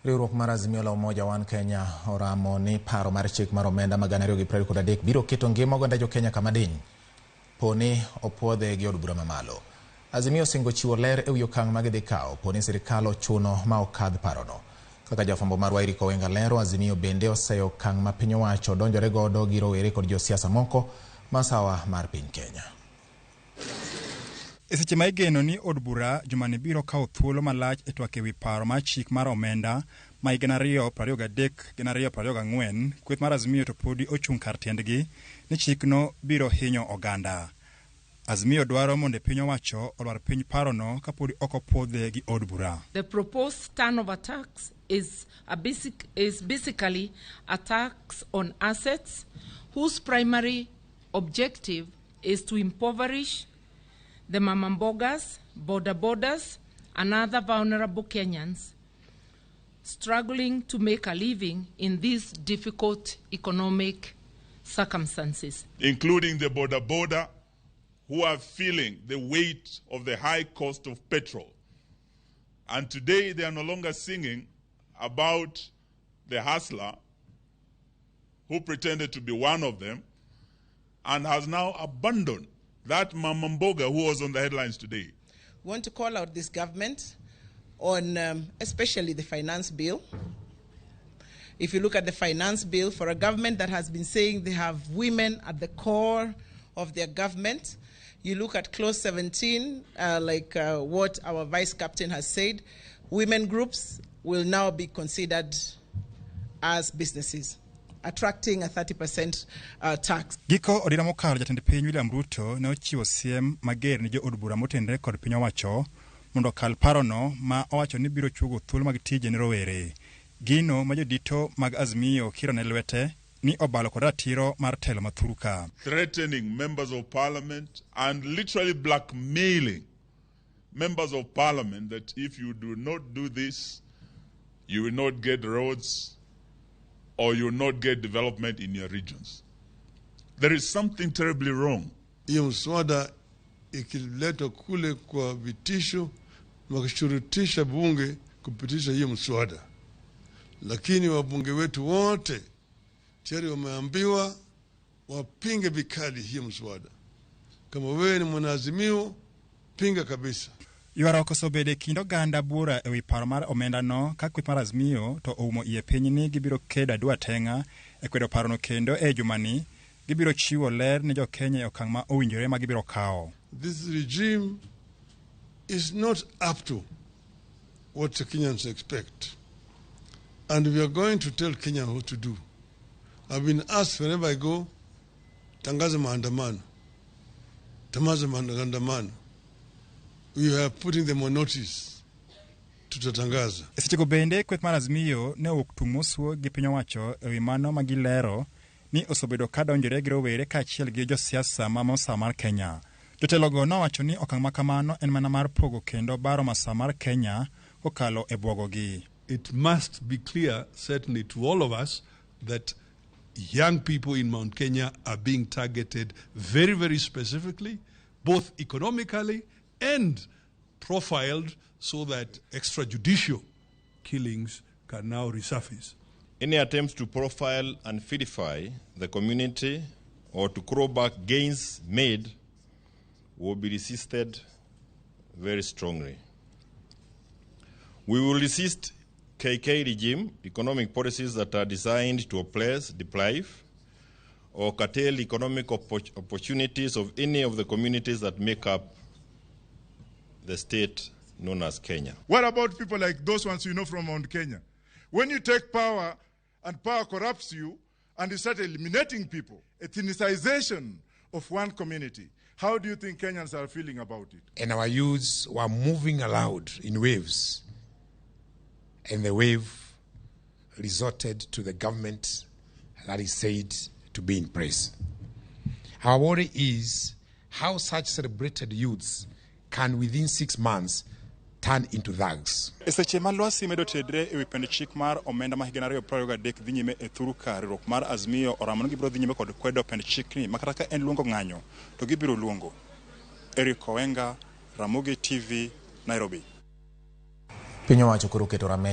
Riwruok mar Azimio la Umoja One Kenya oramo ni paro mar chik mar omenda ma 2023 biro keto ngima oganda jo Kenya kama diny poni opuodhe gi od bura mamalo. Azimio osingo chiwo ler ewi okang' ma gidhi kawo poni sirikal ochuno ma okadh parono. Kaka jafwambo marwa Eric Owenga lero, Azimio bende oseyo okang' ma piny owacho donjore godo gi rowere kod josiasa moko masawa mar piny Kenya. E seche ma igeno ni od bura jumani biro kawo thuolo malach e twak ewi paro mar chik mar omenda ma higa 2023 2024, kweth mar Azimio to podi ochung' kar tiendgi ni chikno biro hinyo oganda. Azimio dwaro mondo piny owacho olwar piny parono kapodi ok opuodhe gi od bura. The proposed turnover tax is basically a tax on assets whose primary objective is to impoverish the mamambogas, boda bodas, and other vulnerable Kenyans struggling to make a living in these difficult economic circumstances. Including the boda boda who are feeling the weight of the high cost of petrol. And today they are no longer singing about the hustler who pretended to be one of them and has now abandoned that Mamamboga who was on the headlines today. We want to call out this government on especially the finance bill. If you look at the finance bill, for a government that has been saying they have women at the core of their government, you look at clause 17, like what our vice captain has said, women groups will now be considered as businesses, attracting a 30% tax. Giko odira mokalo jatend piny William Ruto ne ochiwo siem mager ni jo od bura motenore kod piny owacho mondo okal parono ma owacho ni biro chuogo thuolo mag tije ne rowere. Gino ma jodito mag Azimio kiro ne lwete ni obalo kod ratiro mar telo ma thurka. Threatening members of parliament and literally blackmailing members of parliament that if you do not do this, you will not get roads or you will not get development in your regions. There is something terribly wrong. Hiyo mswada ikiletwa kule kwa vitisho, wakishurutisha bunge kupitisha hiyo mswada, lakini wabunge wetu wote tayari wameambiwa wapinge vikali hiyo mswada. Kama wewe ni mwanaazimio, pinga kabisa. Ywaruok osebedo e kind oganda bura ewi paro mar omendano ka kweth mar Azimio to oumo iye piny ni gibiro kedo adwa teng'a e kwedo parono kendo e jumani gibiro chiwo ler ne jokenya e okang' ma owinjore ma gibiro kawo. This regime is not up to what the Kenyans expect. And we are going to tell Kenya what to do. I've been asked wherever I go, tangaza maandamano. Tangaza maandamano. We are putting them on notice. Tutatangaza. E sechego bende kweth mar Azimio ne owuok tung' mosuo gi piny owacho ewi mano ma gilero ni osebedo ka donjore gi rowere kaachiel gi josiasa ma masawa mar Kenya. Jotelogo nowacho ni okang' ma kamano en mana mar pogo kendo baro masawa mar Kenya kokalo e bwogogi. It must be clear, certainly to all of us, that young people in Mount Kenya are being targeted very, very specifically, both economically and profiled so that extrajudicial killings can now resurface. Any attempts to profile and vilify the community or to claw back gains made will be resisted very strongly. We will resist KK regime economic policies that are designed to oppress, deprive, or curtail economic opportunities of any of the communities that make up the state known as Kenya. What about people like those ones you know from Mount Kenya? When you take power and power corrupts you and you start eliminating people, ethnicization of one community, how do you think Kenyans are feeling about it? And our youths were moving aloud in waves. And the wave resorted to the government that is said to be in place. Our worry is how such celebrated youths can within 6 months turn into thugs. E seche ma lwasi medo tedre ewi pend chik mar omenda ma higa 2023 dhi nyime e thuru ka riwruok mar Azimio oramo ni gibiro dhi nyime kod kwedo pend chikni ma kata ka en luongo ng'anyo to gibiro luongo. Eric Owenga, Ramogi TV, Nairobi. Piny owacho koro oketo rameny.